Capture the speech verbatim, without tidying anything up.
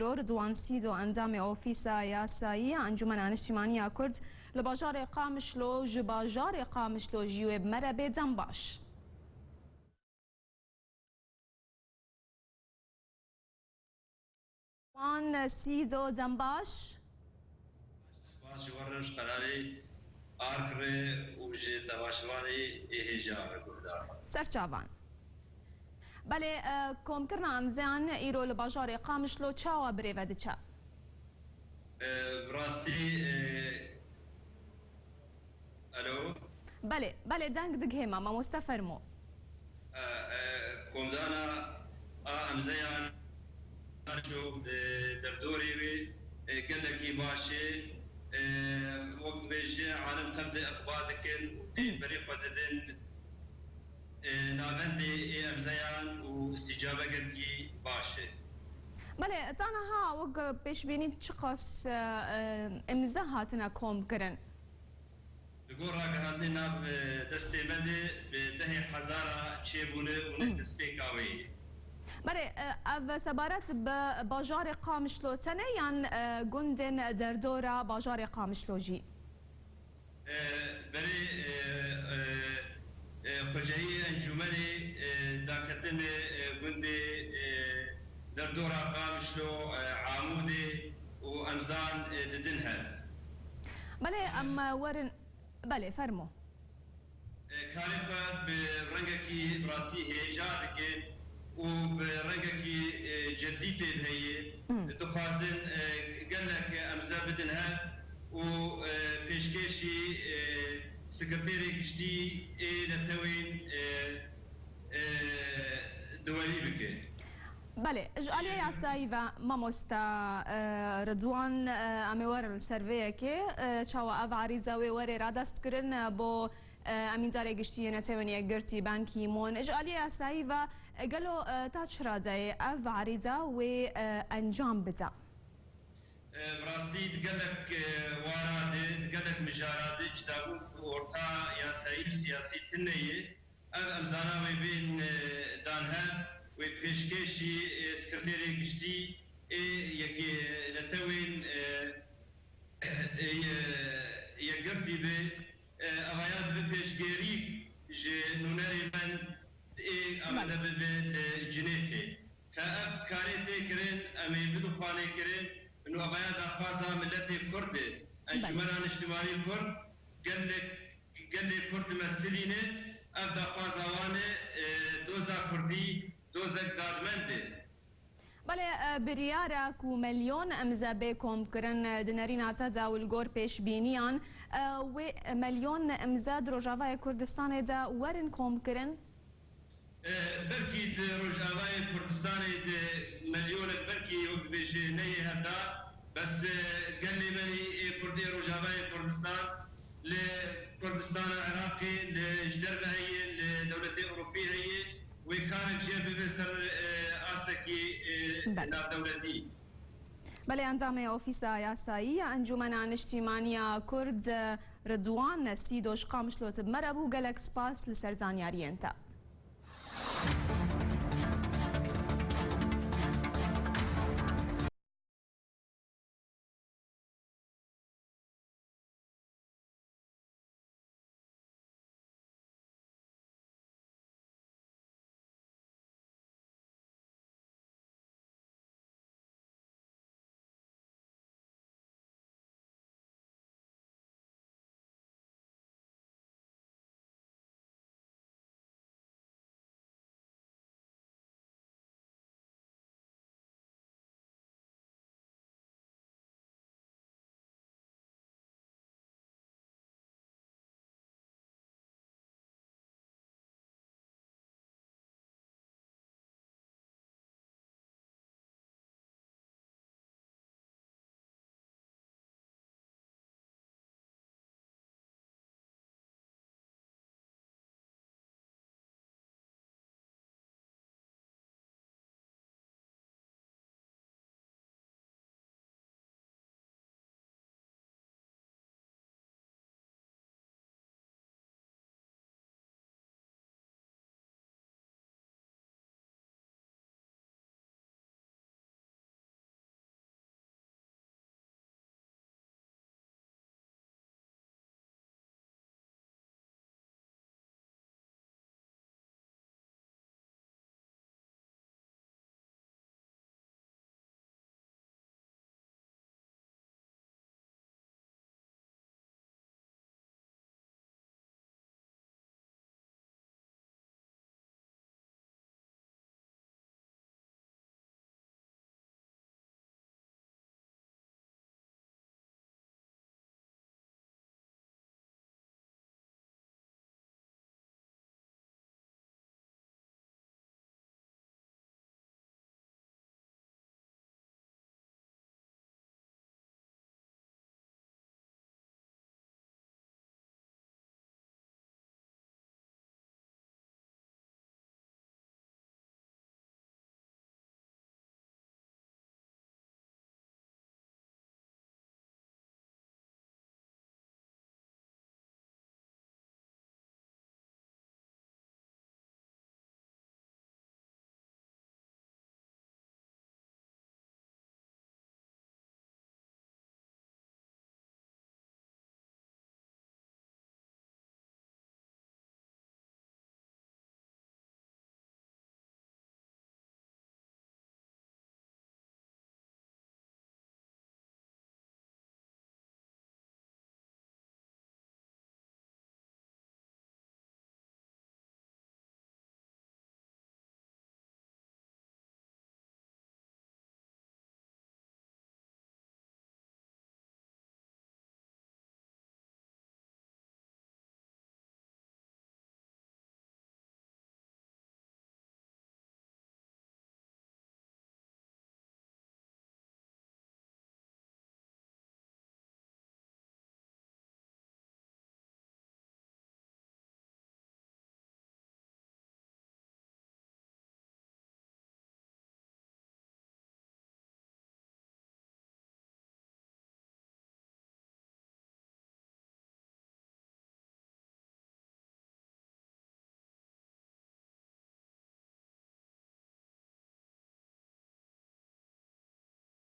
Ro Ridwan Sîdo, endamê Ofîsa Yasayî ya Encûmena Niştîmanî ya Kurd li bajarê Qamişlo, ji bajarê Qamişlo jî wê bi me re bê. Dem baş. Wan Sîdo, dem baş. Spas ji we re, ji qenalê Ark re û ji temaşevanê ê hêja re guhdar. Serçavan. Belê, e, komkirina emzeyan îro li bajarê Qamişlo çawa birêve diçe? E, bi rastî, e, Alo? Belê, belê, deng digihê me, mamoste, fermo. E, e, komdana a emzeyan ço, e, derdorê wê, e, gelekî baş e. E, wek dibêje, alim tev de iqbal dikin û tên berî xwe didin, e, navendê ê emzeyan û îstîcabe gelkî baş e. Belê, ta niha wek pêşbînî çiqas, e, e, imze hatine kom kirin? Li gor ragihandinê nav, e, destê me de bi dehê hezara çêbûne û ne destpêka wê ye. Belê, e, ev sebaret bi bajarê Qamişlo tenê yan, e, gundên derdora bajarê Qamişlo jî? E, berê, e, e, e, xwecehiyê encûmenê, e, daketine, e, gundê, e, derdora Qamişlo, e, Amûdê û emzan, e, didin hev. Belê, em, e, werin, belê, fermo. E, karê xwe bi rengekî bi rastî hêja dikin û bi rengekî, e, ceddî tê de heye. Hmm. Dixwazin, e, gelek emze bidin hev û, e, pêşkêşî, e, sekreterê giştî ê netewên, e, e, duwelî bike. Belê, ji aliyê yasayî ve mamosta, e, Ridwan, e, em ê werin li ser vê yekê, e, çawa ev arîza wê were radestkirin, e, bo, e, emîndarê giştî yê Netewên Yekgirtî, Ban Ki-moon. Ji aliyê yasayî ve, e, gelo, e, ta çi radeyê ev arîza wê, e, encam bide? E, bi rastî di gelek, e, wara de, di gelek mijara de cudabûn bi orta yasayî û siyasî tune ye. Ev emzana wê bên, e, dan hev, wê pêşkêşî, e, sekreterê giştî ê yekê netewên, e, ê, e, yekgirtî be. E, ev ya dibe pêşgêrî ji nûnerê me ê amade bibe li Cinêfê. Ka ev karê tê kirin, em ê bidixwanê kirin, û ev ya daxwaza miletê Kurd e. Encûmena Niştimanî Kurd, gelek, gelê Kurd dimesilîne, ev daxwaza wan e, e, doza Kurdî, dozek dadmend e. Belê, e, biryar e ku milyon imze bê komkirin, e, di nerîna te de û li gor pêşbîniyan, e, wê milyon imze di Rojavayê Kurdistanê de werin komkirin? E, belkî di Rojavayê Kurdistanê de milyonek belkî wek dibêje neyê hevda, bes, e, gelê me ê Kurd ê Rojavayê Kurdistan li Kurdistana Iraqê, li ji derve heye, li dewletê Ewropî heye, wê karek jê bibe ser, e, astekî, e, Belê. navdewletî. Belê, endamê Ofîsa Yasayî ya Encûmena Niştîmanî ya Kurd, Ridwan Sîdo ji Qamişlo bi me re bû. Gelek spas li ser zanyariyên te.